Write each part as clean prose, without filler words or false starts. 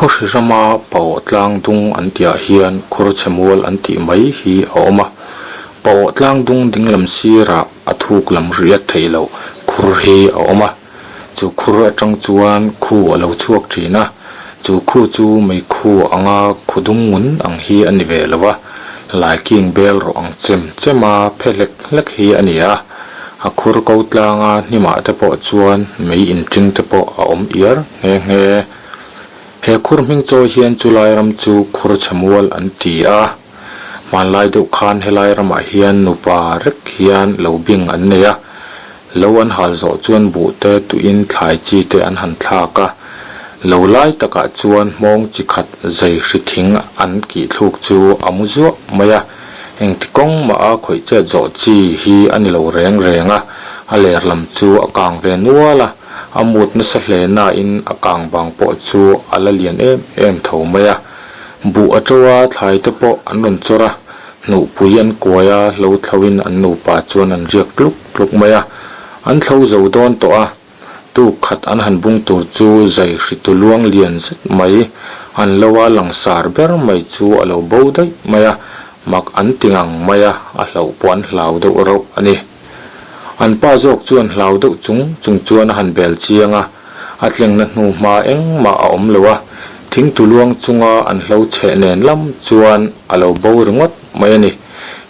Khawhri rama Pawh tlang dung an tihah hian Khurchhe mual an tih mai hi a awm a. Pawh tlang dung dinglam sirah a thuk lam riat theih loh khur hi a awm a. Chu khur atang chuan khu a lo chhuak thin a. Chu khu chu meikhu anga khu dum ngun ang hi a ni ve lo a, laiking bel rawh ang chem chem a phe hlek hlek hi a ni a. A khur ko tlanga hnimah te pawh chuan mei inṭing te pawh a awm iar nghe nghe. He khur hming chawi hian chulai ram chu khur chhe mual an ti a. Hmanlai deuh khan helai ramah hian nupa rek hian lo bing an nei a. Lo an hal zawh chuan buh te tuin thlai chi te an han thlak a. Lo lai takah chuan hmawng chi khat zai hri thing an kih thluk chu a mu zuah mai a. Engti kawng mah a khawih chet zawh chi hi a ni lo reng reng a, a ler lam chu a kang ve nual a. A mut nasa hle nain a kang bang pawh chu a la lian em em tho mai a. Buh a to a, thlai te pawh an rawn chawr a, hnuhpui an kuai a, hlo thloin an nupa chuan an riak tluk tluk mai a. An thlo zo dawn tawh a, tuk khat an han bung tur chu zai hritu luang lian zet mai, an lo a langsar ber mai chu a lo bo daih mai a, mak an ti ngang mai a, a hlauh pawh an hlau deuh rauh a ni. An pa zawk chuan hlau deuh chung chung chuan a han bel chiang a, a tlengna hnu hma engmah a awm lo a, thingtu luang chunga an hlo chheh nen lam chuan a lo bo ringawt mai a ni.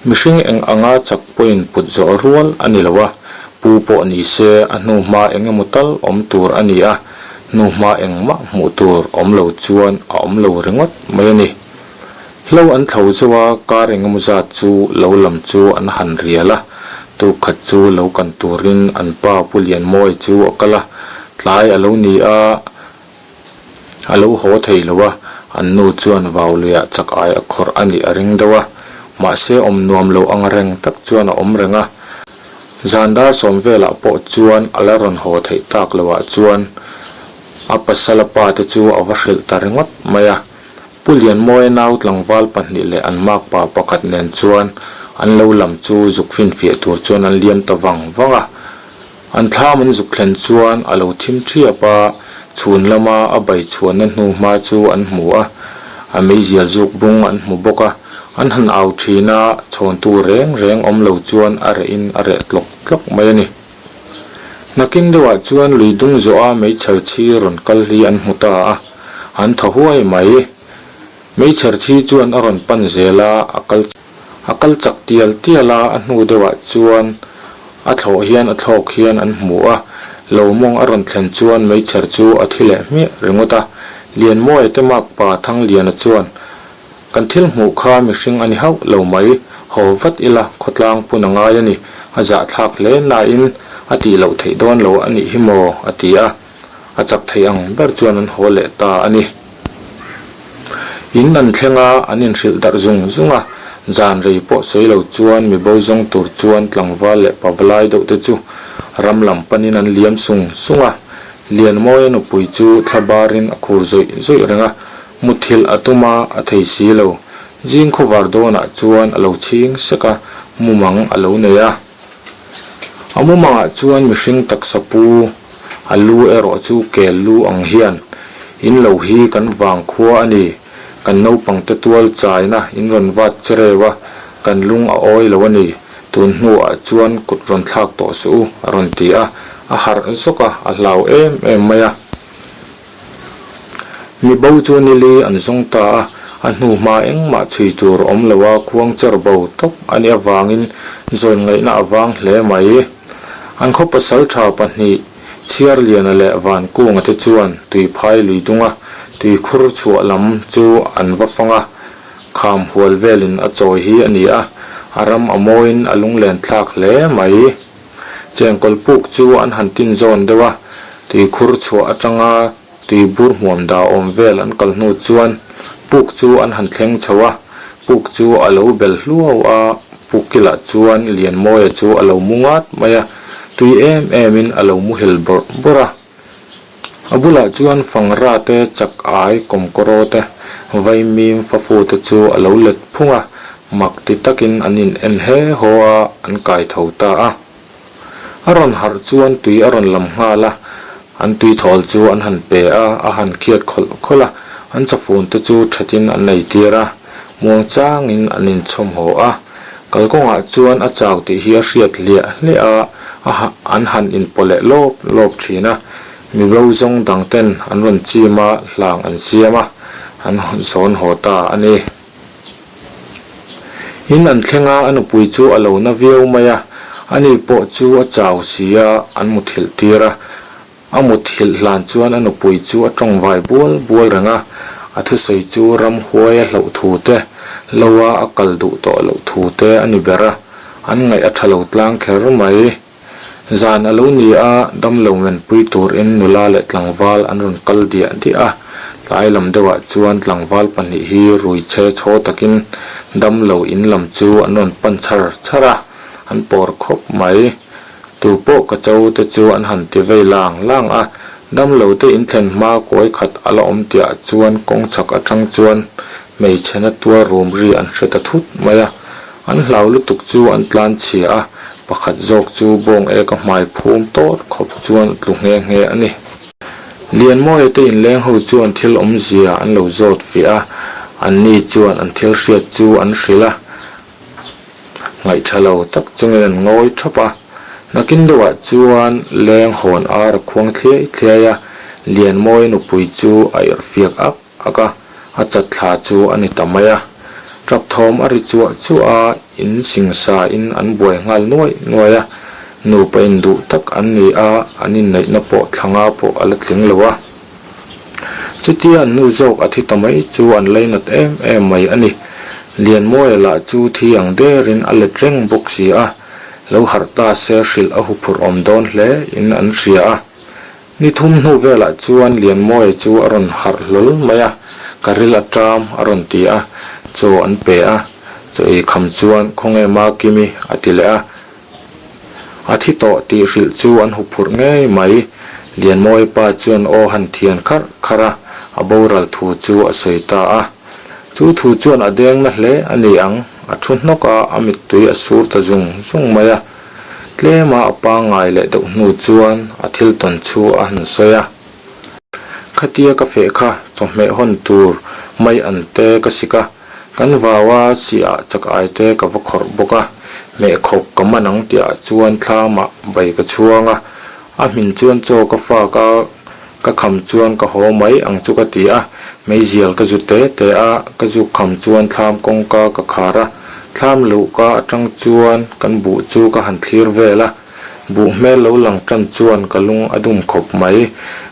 Mihring eng anga chak pawhin put zawh rual a ni lo a, pu pawh ni se a hnu hma eng emaw tal awm tur a ni a, hnu hma engmah hmuh tur awm lo chuan a awm lo ringawt mai a ni. Hlo an thlo zo a, kar engemaw zat chu lo lam chu an han rial a, tuk khat chu lo kan turin an pa Pu Lianmawia chu a kal a, tlai a lo ni a, a lo haw thei lo a, an nu chuan vau luiah chak ai a khawrh a nih a ring deuh a, mahse awm nuam lo ang reng tak chuan a awm reng a, zan dar sawm velah pawh chuan a la rawn haw theih tak loah chuan a pasala pa te chu a va hrilh ta ringawt mai a. Pu Lianmawia nau tlangval pahnih leh an makpa pakhat nen chuan an lo lam chu zuk finfiah tur chuan an liam ta vang vang a. An thlam an zuk thlen chuan a lo thim thiap a, chhun lama a bai chhuanna hnu hma chu an hmu a, a meizial zuk bung an hmu bawk a. An han au thin a, chhawntu reng reng awm lo chuan a rehin a reh tlawk tlawk mai a ni. Nakin deuhah chuan lui dung zawha meichher chhi rawn kal hi an hmu ta a, an thaw huai mai. Meichher chhi chuan a rawn pan zel a, a kal a kal chak tial tial a, a hnu deuhah chuan a thlawh hian a thlawk hian an hmu a, lo mawng a rawn thlen chuan meichher chu a thi leh hmiah ringawt a. Lianmawia te makpa Thangliana chuan Kan thil hmuh kha mihring a ni hauh lo mai, haw vat ila khawtlang pun a ngai a ni, a zahthlak hle nain a tih loh theih dawn lo a nih hi maw? a ti a, a chak thei ang ber chuan an haw leh ta a ni. In an thleng a, an inhrilh darh zung zung a, zan rei pawh sawi lo chuan mi bo zawng tur chuan tlangval leh pavalai deuh te chu ram lam panin an liam sung sung a, Lianmawia nupui chu thla barin a khur zawih zawih reng a, Muthilh a tum a, a thei si lo. Zing khawvar dawnah chuan a lo chhing sek a, mumang a lo nei a. A mumangah chuan mihring taksa pu, a lu erawh chu kel lu ang hian, In lo hi kan vang khua a ni, kan naupangte tual chaina in rawn vat che reu a, kan lung a awi lo a ni, tun hnuah chuan kut rawn thlak tawh suh u, a rawn ti a, a harh zawk a, a hlau em em mai a. Mi bo chu nili an zawng ta a, a hnu hma engmah chhui tur awm lo a khuang cher bo tawp a nih avangin zawn ngaihna a vang hle mai. An khaw pasal tha pahnih Chhiarliana leh Vankunga te chuan tuiphai lui dunga tuikhur chhuah lam chu an va fang a, kham hual velin a chawi hi a ni a, a ram a mawiin a lunglen thlak hle mai. Chengkawl puk chu an han tin zawn deuh a, tuikhur chhuah atanga tuibur hmuam dah awm vel an kal hnu chuan puk chu an han thleng chho a, puk chu a lo bel hluau a, puk kilah chuan Lianmawia chu a lo mu ngat mai a, tui em em in a lo muhil bawrh bawrh a. A bulah chuan fangra te, chak ai, kawmkawraw te, vaimim fafu te chu a lo let phung a, mak ti takin an in en he haw a, an kai tho ta a. A rawn harh chuan tui a rawn lam nghal a, an tui thawl chu an han pe a, a han khiat khawlh khawlh a, An chawfun te chu thatin an ei tir a, muang changin an inchhawm haw a. Kalkawngah chuan a chau tih hi a hriat hliah hliah a, a ha an han inpaw leh lawp lawp thin a. Mibo zawng dang ten an rawn chim a, hlang an siam a, an zawn haw ta a ni. In an thleng a, a nupui chu a lo na viau mai a, ani pawh chu a chau si a, an muthilh tir a. A muthilh hlan chuan a nupui chu a tawngvai bual bual reng a, a thusawi chu ramhuai a hlauh thu te, lo a a kal duh tawh loh thu te a ni ber a, an ngaih a tha lo tlang kher mai. Zan a lo ni a, damlo menpui turin nula leh tlangval an rawn kal diah diah a, tlai lam deuhah chuan tlangval pahnih hi rui chhe chhaw takin damlo in lam chu an rawn pan char char a, an pawr khawp mai. Tu pawh ka cho te chu an han ti vei lang lang a, damlo te in thlen hma kawi khat a la awm tihah chuan kawng chhak atang chuan hmeichhe na tuar rum ri an hre ta thut mai a. An hlau lutuk chu an tlan chhia a, pakhat zawk chu bawng ek a hmai phum tawt khawp chuan a tlu nghe nghe a ni. Lianmawia te inleng ho chuan thil awmzia an lo zawt fiah a, anni chuan an thil hriat chu an hrilh a, Ngaih tha lo tak chungin an ngawi thap a, nakin deuhah chuan leng hawn ar a khuang thliai thliai a, Lianmawia nupui chu a irhfiak ak ak a, a chat thla chu a ni ta mai a. Tap thawm a ri chuah chuah a, in singsa in an buai nghal nuaih nuaih a, nupa induh tak an ni a, an inneihna pawh thla nga pawh a la tling lo a. Chutia an nu zawk a thi ta mai chu an lainat em em mai a ni. Lianmawia lah chu thi ang derin a let reng bawk si a, lo harh ta se hrilh a huphurh awm dawn hle in an hria a. Ni thum hnu velah chuan Lianmawia chu a rawn harh hlawl mai a, ka ril a ṭam a rawn ti a, chaw an pe a, chaw ei kham chuan khawnge Makimi a ti leh a. A thi tawh tih hrilh chu an huphurh ngei mai. Lianmawia pa chuan aw han thian kharh kharh a, a boral thu chu a sawi ta a. Chu thu chuan a deng na hle a ni ang, a thu hnawk a, a mittui a sur ta zung zung mai a. Tlema a pangngai leh deuh hnu chuan a thil tawn chu a han sawi a. Khatia ka feh kha chawhmeh hawn tur mai an te ka sik a. Kan vau a, sih ah chak ai te ka va khawrh bawk a, hmeh khawp ka man ang tih ah chuan thlam ah bai ka chhuang a, a hmin chuan chaw ka fak a, ka kham chuan ka haw mai ang chu ka ti a, meizial ka zu te te a, ka zuk kham chuan thlam kawngka ka khar a, thlam luhka atang chuan kan buh chu ka han thlir vel a. Buh hmel lo lang tan chuan ka lung a dum khawp mai.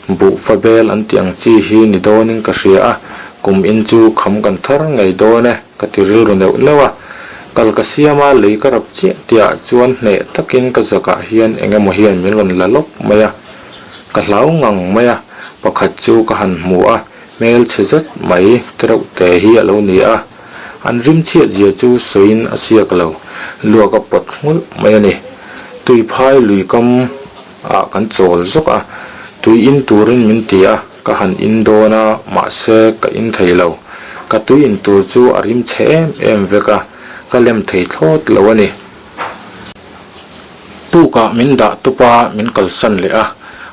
Buh fa bel an tih ang chi hi ni dawnin ka hria a, kum in chu kham kan thar ngei dawn e, ka ti rilru neuh neuh a. Kal ka siam a, lei ka rap chiah tihah chuan hneh takin ka zakah hian eng emaw hian min rawn la lawp mai a. Ka hlau ngang mai a, pakhat chu ka han hmu a, hmelchhe zet mai tereuh te hi a lo ni a. An rim chhiat zia chu sawiin a siak lo, luak a pawt nghulh mai a ni. Tui phai lui kam ah kan chawl zawk a, tui in turin min ti a, ka han in dawn a, mahse ka in thei lo. Ka tui in tur chu a rim chhe em em vek a, ka lem thei thlawt lo a ni. Pukah min dah tup a, min kalsan leh a.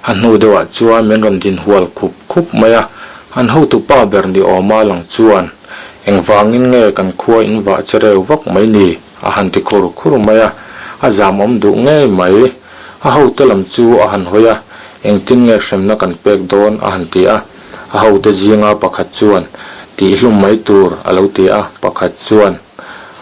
A hnu deuhah chuan min rawn din hual khup khup mai a. An hotupa ber ni awma lang chuan, Engvangin nge kan khua in vah che reu vak mai ni? a han ti khur khur mai a. A zamawm duh ngei mai. A hote lam chu a han hawi a, Engtin nge hremna kan pek dawn? a han ti a. A hote zinga pakhat chuan, Tihhlum mai tur, a lo ti a. Pakhat chuan.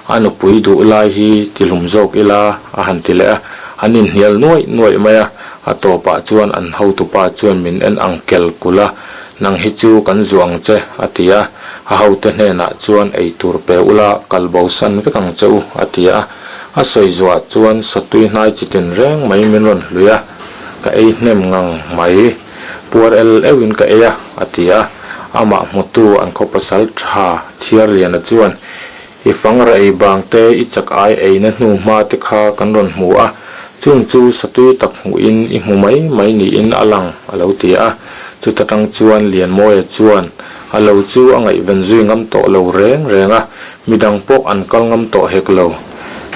A nupui duh lai hi tihlum zawk ila a han ti leh a, an inhnial nuaih nuaih mai a, a tawpah chuan an hotupa chuan min en ang kel kulh a, nang hi chu kan zuah ang che a ti a, a hote hnenah chuan ei tur pe ula kal bosan vek ang che u a ti a, a sawi zuah chuan satui hnai chi tin reng mai min rawn hlui a, ka ei hnem ngang mai. Puar el euhin ka ei a, a ti a. Amah hmutu an khaw pasal tha Chhiarliana chuan, I fangra ei bang te, i chak ai eina hnu hma te kha kan rawn hmu a, chung chu satui tak hmuhin i hmu mai mai niin a lang, a lo ti a. Chuta tang chuan Lianmawia chuan a lo chu a ngaihven zui ngam tawh lo reng reng a, midang pawh an kal ngam tawh hek lo.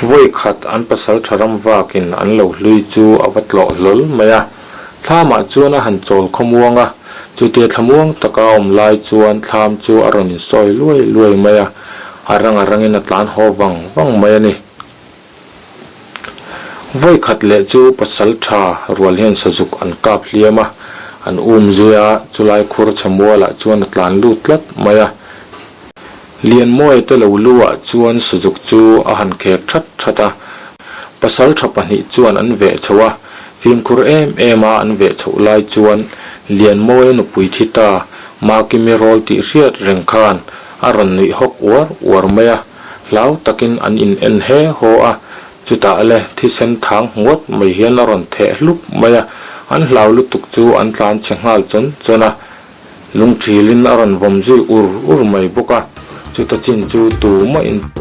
Vawi khat an pasal tha ram vakin an lo hlui chu a va tlawh hlawl mai a. Thlamah chuan a han chawl khawmuang a. Chutia thlamuang taka a awm lai chuan thlam chu a rawn insawi luai luai mai a, a rang a rangin a tlan haw vang vang mai a ni. Vawi khat leh chu pasal tha rual hian sazuk an kap hliam a, an um zui a, chulai khur chhe mualah chuan a tlan lut tlat mai a. Lianmawia te lo lu ah chuan sazuk chu a han khek that that a, pasal tha pahnih chuan an veh chho a, fimkhur em em a an veh chhoh lai chuan Lianmawia nupui thi ta Makimi rawl tih hriat reng khan a rawn nuih hawk uar uar mai a. Hlau takin an in en he haw a, chutah le thisen thang nguat mai hian a rawn theh hlup mai a, an hlau lutuk chu an tlan chhe nghal chawn chawn a, lungthilin a rawn vawm zui ur ur mai bawk a, chuta chin chu tumah in.